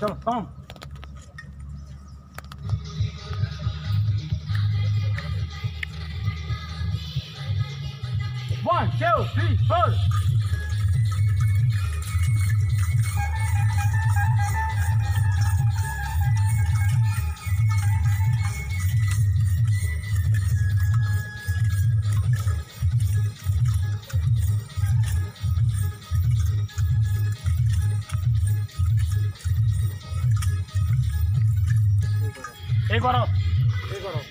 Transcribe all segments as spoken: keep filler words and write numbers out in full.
Come. One, two, three, four. एक बार और, एक बार और।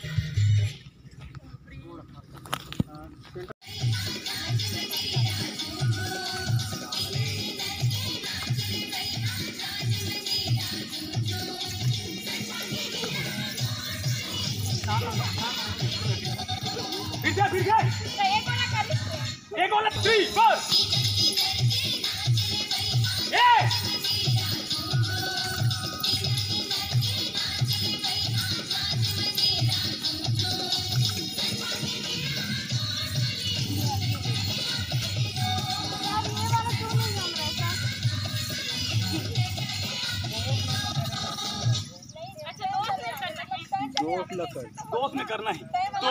फिर जा, फिर जा। एक वाला, थ्री, फोर। ए! दोस्त न कर। दोस्त में करना है। तो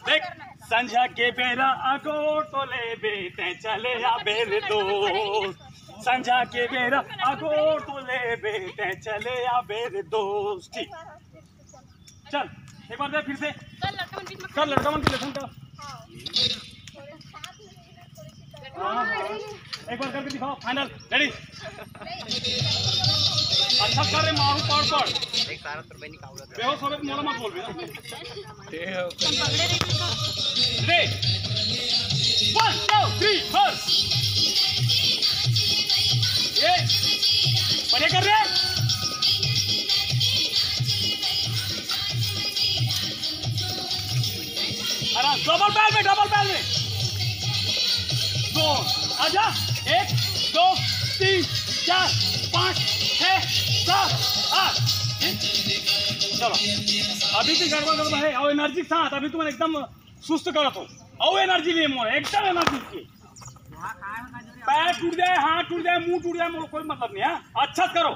देख, संझा के बेरा आगो तो लेबे, तैं चले आबे रे दोस्त। संझा के बेरा आगो तो लेबे, तैं चले आबे रे दोस्त। ठीक, चल, एक बार दे फिर से। चल, लड़का मन के लेसन कर। हाँ, एक बार करके दिखाओ, फाइनल, रेडी। अच्छा कर रे, मारू पड़ पड़। एक सारा तर बहनी का उड़ा दे। बेहोश होबे तो मोला मत बोलबे ना। रे, वन, टू, थ्री, फोर। ये, बढ़िया कर रे। आराम, डबल बैल में, डबल बैल में। दो, आजा। एक, दो, तीन, चार, पाँच, छः, सात, आठ। चलो, अभी भी गड़बड़ गड़बड़ है। अउ एनर्जी के साथ, अभी तुम एकदम सुस्त करत हो। अउ एनर्जी नहीं मोर, एकदम एनर्जी के। पैर टूट जाए, हाथ टूट जाए, मुंह टूट जाए, मोर कोई मतलब नहीं है। अच्छा करो।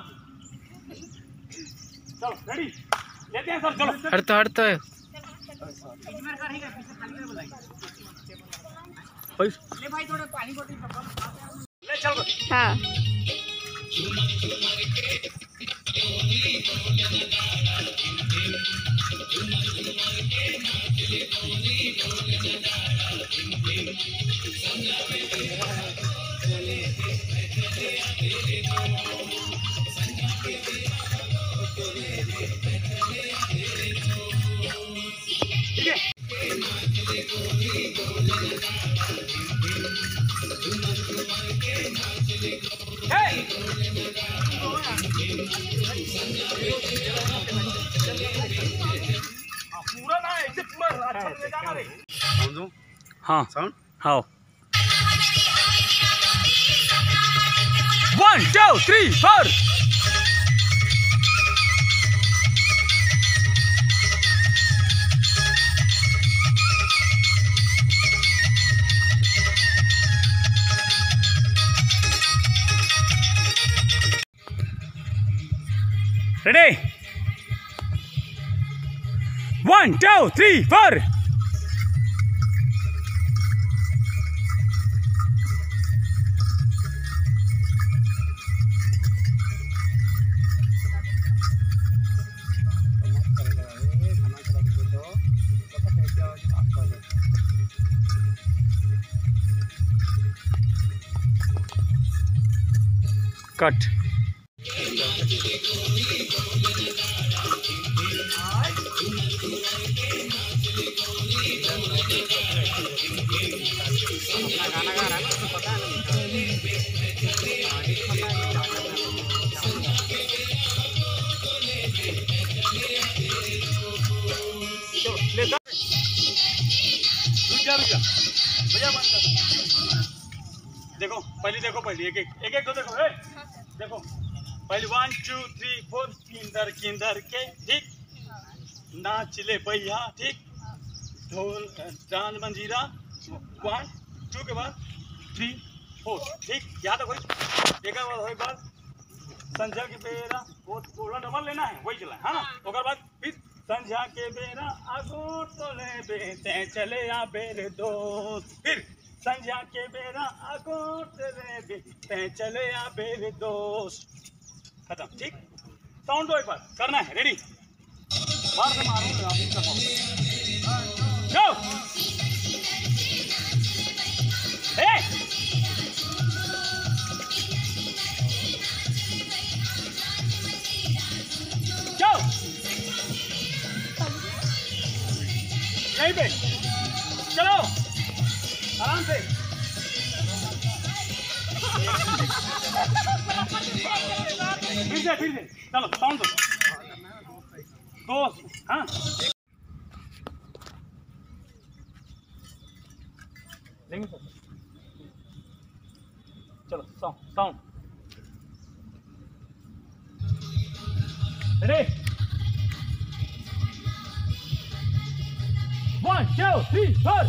चलो, रेडी, लेते हैं सर, चलो। हट तो, हट तो। ले चल। हाँ। पूरा ना, ऐसे पूरा अच्छा ले जाना रे। हाँ। साउंड? हाँ। One, two, three, four. Ready? One, two, three, four. कट। रुक जा, रुक जा। भैया, बंद कर। देखो, पहले देखो, पहले एक एक, एक एक को देखो, ए, देखो, पहले वन, टू, थ्री, फोर, किंदर, किंदर के, ठीक, नाच ले भैया, ठीक, ढोल, डांड मंजीरा, वन, टू के बाद थ्री, फोर, ठीक, यहाँ तक होई, एक बार होई बात, संझा के बेरा, वो पूरा डबल लेना है, वही चला है ना। ओकर बाद फिर संझा के बेरा आगो तो लेबे, तै चले आ बेर दोस्त। फिर संझा के बेरा आगो तो लेबे, तै चले आ बेर दोस्त। खत्म। ठीक, साउंड दो, एक बार करना है। रेडी? बार से मारो, आप ही कर पाओ। Go! ए! Go! यहीं पे चलो, आराम से। फिर से, फिर से। चलो, साउंड दो। दो। हाँ। लेंगे सर। चलो, sound, sound. Ready? One, two, three, four.